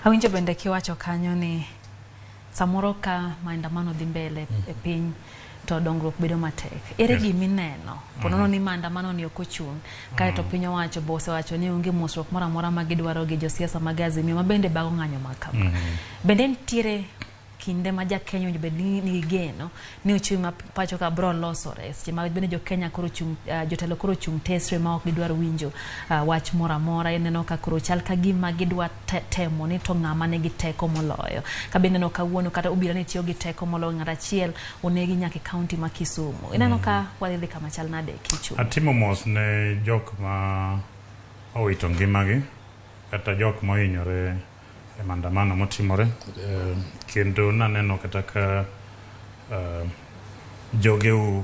Awinjo bende kiwacho kanyo ni samoro ka maandamano dhi mbele e piny to dongruok bedo matek. Ere gima ineno? Po nono ni maandamano ni ok ochung', kaeto piny owacho be osewacho ni onge mosruok moro amora ma gidwaro gi josiasa mag Azimio ma bende bago ng'anyo ma kama. Bende nitiere kinde ma ja Kenya owinjo bed ni nigi geno ni uchumi ma pacho ka bro losore seche ma bende jo Kenya koro chung, jotelo koro chung tesre ma ok gidwar winjo wach moro amora. Ineno ka koro chal ka gima gidwa temo ni to ng'ama nigi teko moloyo. Ka bende ineno kawuono kata obila ne tiyo gi teko moloyo ng'at achiel onegi nyaka e kaunti ma Kisumu. Ineno ka wadhi dhi kama chal nade kichumi? Atimo mos ne jok ma owito ngimagi kata jok mohinyore e maandamano motimore, kendo naneno kata ka jogeu,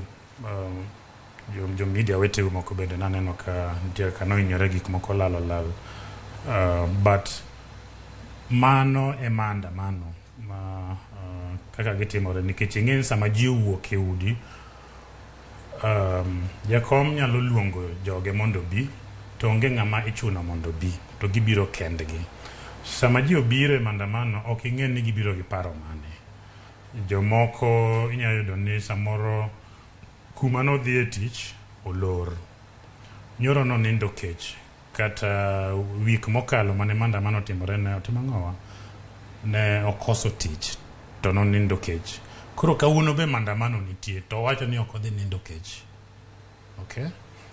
jo media weteu moko bende naneno ka nitie kaka nohinyore, gik moko olal olal, but mano e maandamano ma kaka gitimore, nikech ing'e ni sama ji owuok e udi, jakom nyalo luongo joge mondo obi, to onge ng'ama ichuno mondo obi, to gibiro kendgi. Sama ji obiro e maandamano, ok ing'e ni gibiro gi paro mane. Jomoko inyalo yudo ni samoro kuma nodhi e tich olor, nyoro nonindo kech, kata wik mokalo mane maandamano otimore ne otimo ang'owa, ne okoso tich to nonindo kech. Koro kawuono be maandamano nitie to owacho ni ok odhi nindo kech, okay?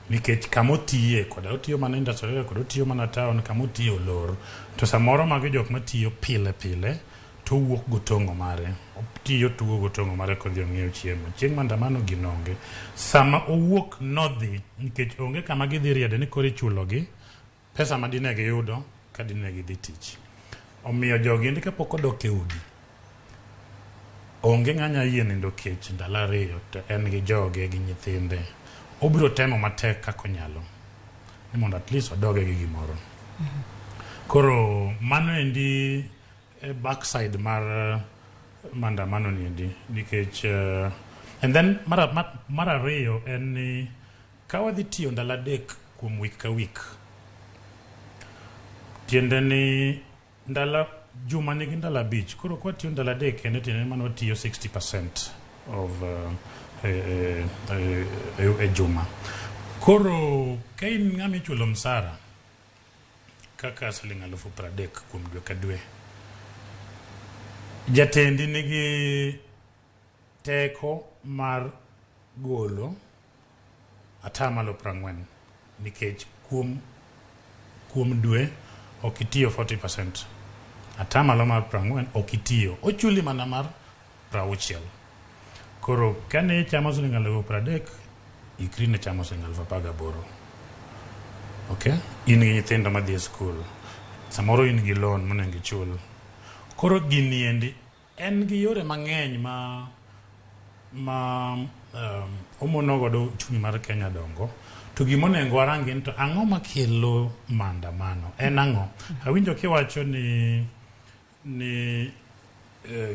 Nikech kama otiye koda otiyo mana industrial area, kod otiyo mana town, kama otiye olor. To samoro mago jok matiyo pile pile to owuok gotong'o mare, otiyo tugo gotong'o mare kodhi ong'iew chiemo. Chieng' maandamano gino onge. Sama owuok nodhi nikech onge kama gidhi riede ni koro ichulogi pesa ma dine giyudo ka dine gidhi tich. Omiyo jogi endi kapok odok e udi, onge ng'anya yie nindo kech ndalo 2 to en gi joge gi nyithinde. Obiro temo matek kaka onyalo ni mondo at least odoge gi gimoro. Koro mano endi e backside mar maandamano ni endi, nikech and then mar ariyo en ni ka wadhi tiyo ndalo 3 kuom wik ka wik, tiende ni ndalo juma nigi ndalo 5. Koro ka watiyo ndalo 3 kende, tiende ni mano watiyo 60% of e juma. Koro ka in ng'ama ichulo msara kaka siling 30,000 kuom dwe ka dwe, jatendi nigi teko mar golo 40%, nikech kuom dwe ok itiyo 40%, atamalo mar 40 ok itiyo, ochuli mana mar 60. Koro kane ichamo siling 30,000, ikri ne chamo siling 18,000. Okay, in gi nyithindo madhi e skul, samoro in gi loan monego ichul. Koro gini endi en gi yore mang'eny ma omono godo uchumi mar Kenya dongo. To gimonego warangi ni to ang'o makelo maandamano en ang'o? Awinjo kiwacho ni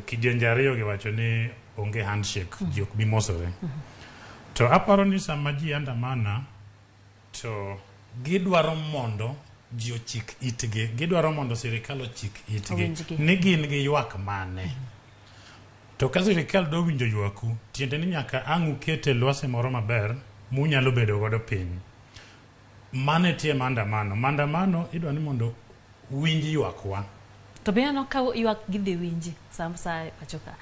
kidienje ariyo giwacho ni onge handshake, ji ok bi mosore. To aparo ni sama ji andamana to gidwaro mondo ji ochik itgi, gidwaro mondo sirikal ochik itgi Owinjgi. ni gin gi ywak mane. To ka sirikal dwa winjo ywaku, tiende ni nyaka ang' ukete lwasi moro maber munyalo bedo godo piny. Mano e tie maandamano. Maandamano idwa ni mondo winj ywakwa. To be ineno ka ywak gidhi winji sa asaya e pacho ka?